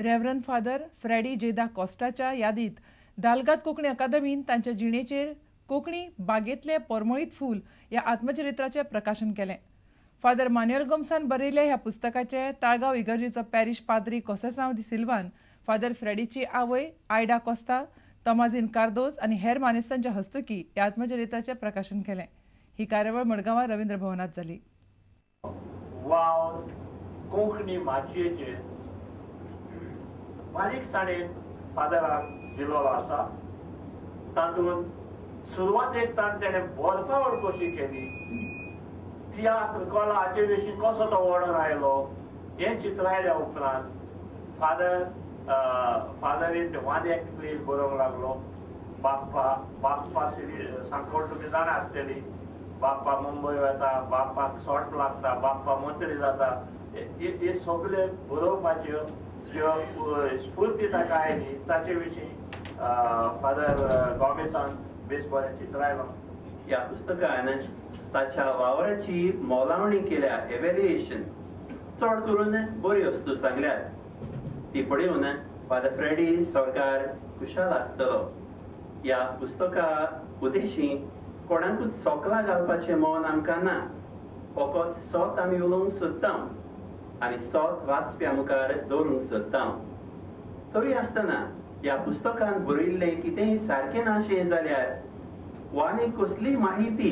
Reverend father Freddy जे दा कोस्टाच्या यादीत दालगाद कोंकणी अकादमीन तांच्या जिणेचेर कोंकणी बागेंतलें परमळीत फूल ह्या आत्मचरित्राचें प्रकाशन केलें. फादर मान्युएल गोम्सान बरयिल्ल्या ह्या पुस्तकाचें ताळगांव इगर्जेचो पॅरिश पाद्री कोसेसांव दी सिल्वान फादर फ्रेडीची आवय आयडा कोस्ता, तोमाझीन कार्दोज आनी हेर मानेस्तांच्या हस्तुकी ह्या आत्मचरित्राचें प्रकाशन केलें. ही कार्यावळ मडगांवां रवींद्र भवनांत जाली. वावर कोंकणी माचयेचेर बारीकसाणेन फादरान दिलोलो आसा. तातूंत सुरवातेक ताणें बरपावळ कशी केली, तियात्र कला हाचे विशीं कसो तो ओडून आयलो हें चित्रायल्या उपरांत फादरीन वाद्याक प्लेस बरोवंक लागलो. बाप्पा बाप्पा सांकोळ तुमी जाणा आसतली, बाप्पा मुंबय वता, बाप्पाक शॉर्ट लागता, बाप्पा मंत्री जाता, हे सगळे बरोवपाच्यो ज्यो स्फूर्ती ताका आयली ताचे विशीं फादर गॉमेसान बेस बरें चित्रायलो. ह्या पुस्तकान ताच्या वावराची मोलावणी केल्या, एव्हॅल्युएशन चड करून बऱ्यो वस्तू सांगल्यात. ती पळोवन फादर फ्रेडी सरकार खुशाल आसतलो. ह्या पुस्तका उद्देशी कोणाकूच सोकलां घालपाचें मन आमकां ना, फकत सत आमी उलोवंक सोदता आनी सत वाचप्या मुखार दवरूंक सोदता. तरी आसतना ह्या पुस्तकान बरयिल्लें कितेंय सारकें नाशें जाल्यार वा आनी कसलीय माहिती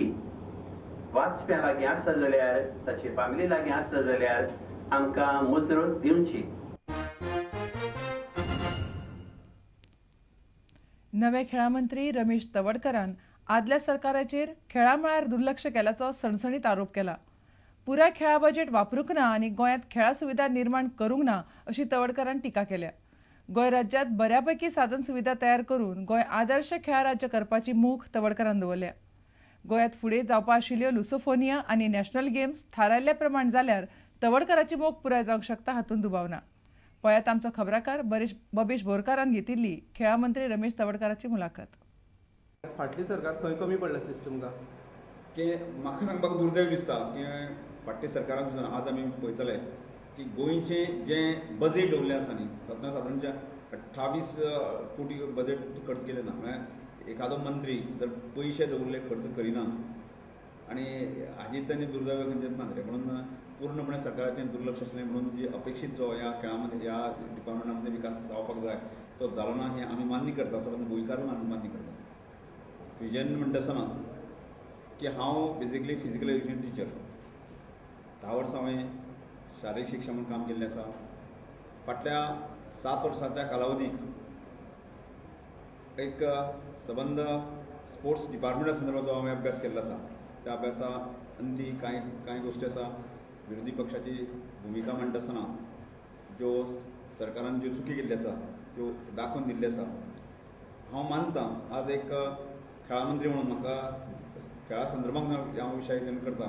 वाचप्या लागीं आसा जाल्यार, ताचे फामिली लागीं आसा जाल्यार आमकां मुजरत दिवची. नवे खेळा मंत्री रमेश तवडकरान आदल्या सरकाराचेर खेळा मळार दुर्लक्ष केल्याचो सणसणीत आरोप केला. पुराय खेळा बजेट वापरूंक ना आनी गोंयांत खेळा सुविधा निर्माण करूंक ना अशी तवडकरान टिका केल्या. गोंय राज्यांत बऱ्यापैकी साधन सुविधा तयार करून गोंय आदर्श खेळा राज्य करपाची मोख तवडकरान दवरल्या. गोंयांत फुडें जावपा आशिल्ल्यो लुसोफोनिया आनी नॅशनल गेम्स थारायल्ल्या प्रमाण जाल्यार तवडकराची मोख पुराय जावंक शकता हातूंत दुबाव ना. पळयात आमचो खबराकार बबेश बोरकारान घेतिल्ली खेळा मंत्री रमेश तवडकराची मुलाखत. फाटली सरकार खंय कमी पडला दिसता तुमकां? की म्हाका सांगपाक दुर्दैव दिसता की फाटल्या सरकारान सुद्दां आज आमी पळयतले की गोंयचें जें बजेट दवरलें आसा न्ही तातूंत सादारण 28 कोटी बजेट खर्च केलें ना. म्हळ्यार एखादो मंत्री जर पयशे दवरले खर्च करिना आनी हाजी तांणी दुर्दैव खंयचेंच ना जालें. म्हणून पूर्णपणे सरकाराचें दुर्लक्ष आसलें म्हणून जी अपेक्षीत जो ह्या खेळामध्ये ह्या डिपार्टमेंटामध्ये विकास जावपाक जाय तो जालो ना हें आमी मान्य करता, सबंद गोंयकारूय आमी मान्य करता. विजन म्हणटा आसतना की हांव बेजिकली फिजिकल एज्युकेशन टिचर, 10 वर्सां हांवें शारिरीक शिक्षण म्हणून काम केल्लें आसा. फाटल्या 7 वर्सांच्या कालावधीक एक सबंद स्पोर्ट्स डिपार्टमेंटा संदर्भात जो हांवें अभ्यास केल्लो आसा त्या अभ्यासा अंती कांय कांय गोश्टी आसा विरोधी पक्षाची भुमिका मांडटा आसतना ज्यो सरकारान ज्यो चुकी केल्ली आसा त्यो दाखोवन दिल्ल्यो आसा. हांव मानता आज एक खेळा मंत्री म्हणून म्हाका खेळा संदर्भात ह्या विशय जेन्ना करता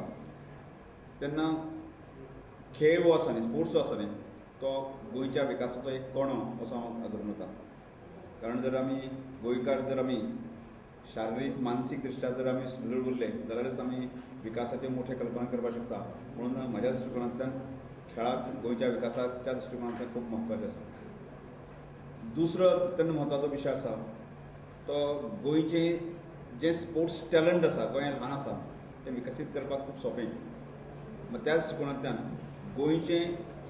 तेन्ना खेळ हो आसा न्ही, स्पोर्ट्स जो आसा न्ही तो गोंयच्या विकासाचो एक कणो असो हांव धरून वता. कारण जर आमी गोंयकार जर आमी शारिरीक मानसीक दृश्ट्या जर आमी सुदृढ उरले जाल्यारच आमी विकासाचे मोठे कल्पना करपाक शकता. म्हणून म्हज्या दृश्टिकोनांतल्यान खेळाक गोंयच्या विकासाच्या दृश्टिकोनांतल्यान खूब म्हत्वाचें आसा. दुसरो अत्यंत म्हत्वाचो विशय आसा तो गोंयचें जें स्पोर्ट्स टॅलंट आसा, गोंय ल्हान आसा तें विकसीत करपाक खूब सोंपें. त्या दृश्टिकोनांतल्यान गोंयचें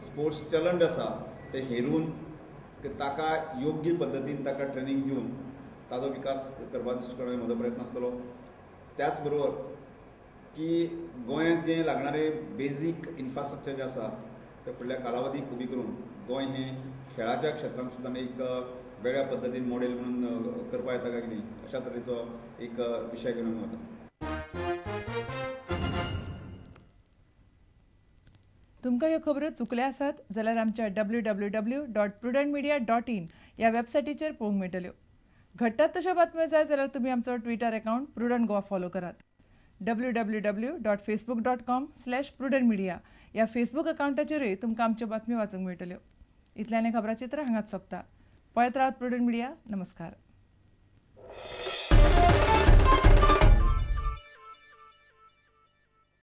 स्पोर्ट्स टॅलंट आसा तें हेरून ताका योग्य पद्दतीन ताका ट्रेनींग दिवन ताजो विकास करपाचो दृश्टिकोनान म्हजो प्रयत्न आसतलो. त्याच बरोबर की गोंयांत जें लागणारें बेजीक इन्फ्रास्ट्रक्चर जें आसा तें फुडल्या कालावधीक उबी करून गोंय हें खेळाच्या क्षेत्रांत सुद्दां एक वेगळ्या पद्दतीन मॉडेल म्हणून करपा येता काय कितें अशा तरेचो एक विशय घेवन आमी वता. तुमकां ह्यो खबरो चुकल्या आसात जाल्यार आमच्या www.prudentmedia.in ह्या वेबसायटीचेर पळोवंक मेळटल्यो. घडटात तश्यो बातम्यो जाय जाल्यार तुमी आमचो Twitter account Prudent Goa follow करात. www.facebook.com/prudentmedia ह्या फेसबूक अकावंटाचेरूय तुमकां आमच्यो बातम्यो वाचूंक मेळटल्यो. इतल्यान खबराचित्र हांगाच सोंपता. पळयत रावात प्रुडंट मिडिया. नमस्कार.